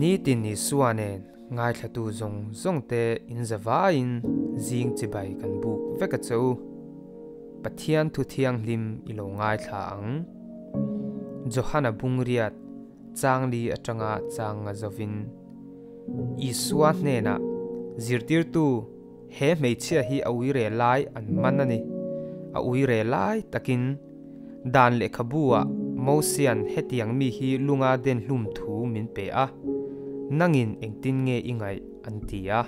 Nitin Isua nen ngaithlatu zawng zawng te in zavaiin zing chibai kan buk vek a che u. Pathian thu thianghlim i lo ngaithla ang. Johana bungriat changli atanga changa zovin Isua hnenah zirtirtu he hmeichhia hi a uire lai an man a ni. A uire lai takin dan lehkhabu ah Mosian hetiang mi hi lunga den hlum thu min pe a, nangin engtin nge i ngaih an ti a.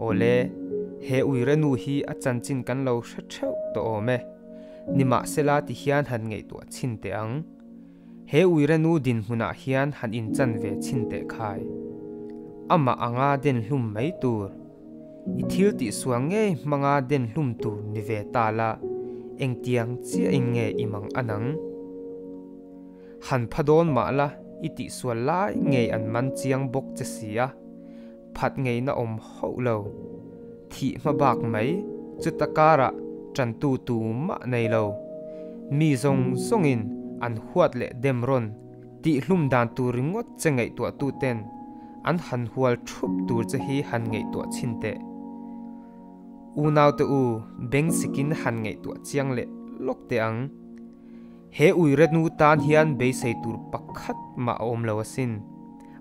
Awle, he uire nu hi a chanchin kan lo hre theuh tawh awm e. Nimahsela ti hian han ngaihtuah chhin teh ang. He uire nu dinhmunah hian han inchan ve chhin teh khai. Amah anga den hlum mai tur. I thil tihsual ngei hmanga den hlum tur ni ve ta la, engtiang chiahin nge i mang anang? Han pha dawn mah la, i tihsual lai ngei an man chiang bawk che si a, phat ngeina awm hauh lo. Thih hma bak mai, chuta karah tantu tu mah nei lo. Mi zawng zawngin an huat leh dem rawn tihhlum dan tur ringawt che ngaihtuahtu ten an han hual thup tur che hi han ngaihtuah chhin teh. Unaute u, beng sikin han ngaihtuah chiang leh lawk teh ang. He uire nu tan hian beisei tur pakhat mah a awm lo asin.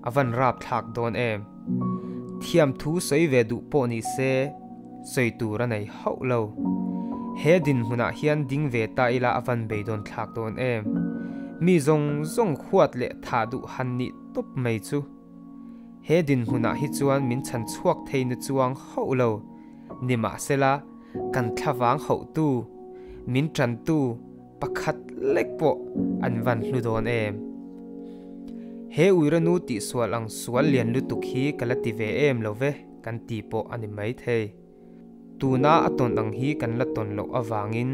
A van rap thlak dawn em. Thiam thu sawi ve duh pawh ni se, sawi tur a nei hauh lo. He dinhmunah hian ding ve ta ila a van beidawn thlak dawn em. Mi zawng zawng huat leh thah duh han nih tawp mai chu. He dinhmunah hi chuan min chhan chhuak thei na chuang hauh lo. Nimahsela, kan thlavang hauhtu, min tantu, pakhat lek pawh an van hlu dawn em. He uire nu tihsual ang sual lian lutuk hi ka la ti ve em lo ve kan ti pawh a ni maithei. Tuna a tawn ang hi kan la tawn loh avangin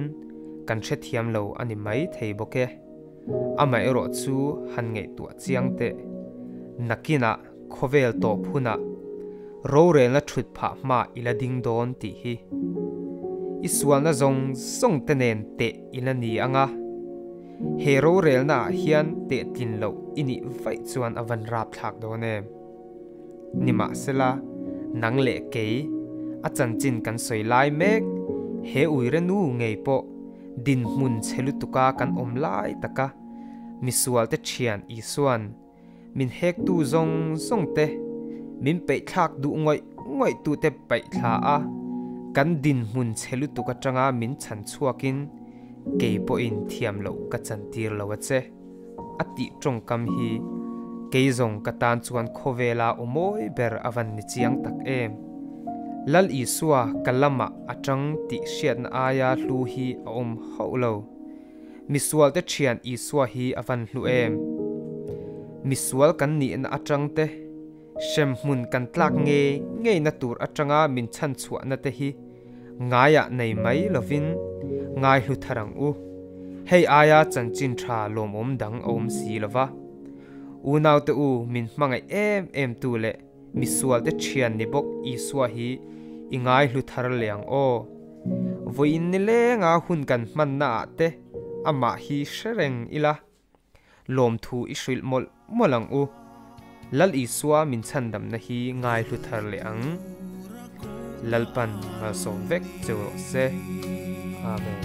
kan hrethiam lo a ni maithei bawk e. Amaherawh chu han ngaihtuah chiang teh. Nakinah khawvel tawp hunah rorelna thut phah hma i la ding dawn tih hi. I sualna zawng zawng te nen teh i la ni ang a. He rorelna ah hian teh tlin loh i nih vaih chuan a van rapthlak dawn em. Nimahsela, nang leh kei, a chanchin kan sawi lai mek, he uire nu ngei pawh dinhmun chhe lutuka kan awm lai taka misualte thian Isua'n Min hektu zawng zawng te, min peihthlak duh ngawih ngawih tu te paihthla a, kan dinhmun chhe lutuk atanga min chhan chhuakin kei pawhin thiam loh ka chantir lo a che, a tih tawngkam hi kei zawng ka tan chuan khawvela aw mawi ber a van ni chiang tak em. Lal Isua ka lamah a tang tih hriatna aia hlu hi a awm hauh lo. Misualte thian Isua hi a van hlu em? Misual kan nihna atang te, hremhmun kan tlak ngei ngeina tur atanga min chhanchhuahna te hi ngaiah nei mai lovin ngai hlu thar ang u. Hei aia chanchin tha lawmawm dang a awm si lova. Unaute u min hmangaih em em tu leh Misualte thian ni bawk Isua hi i ngai hlu thar leh ang aw. Vawiin ni lenga hun kan hmanna ah te amah hi hre reng ila, lawmthu i hrilh mawlh mawlh ang u. Lal Isua min chhandamna hi ngai hlu thar leh ang. Lalpan malsawm vek cheu rawh se. Amen.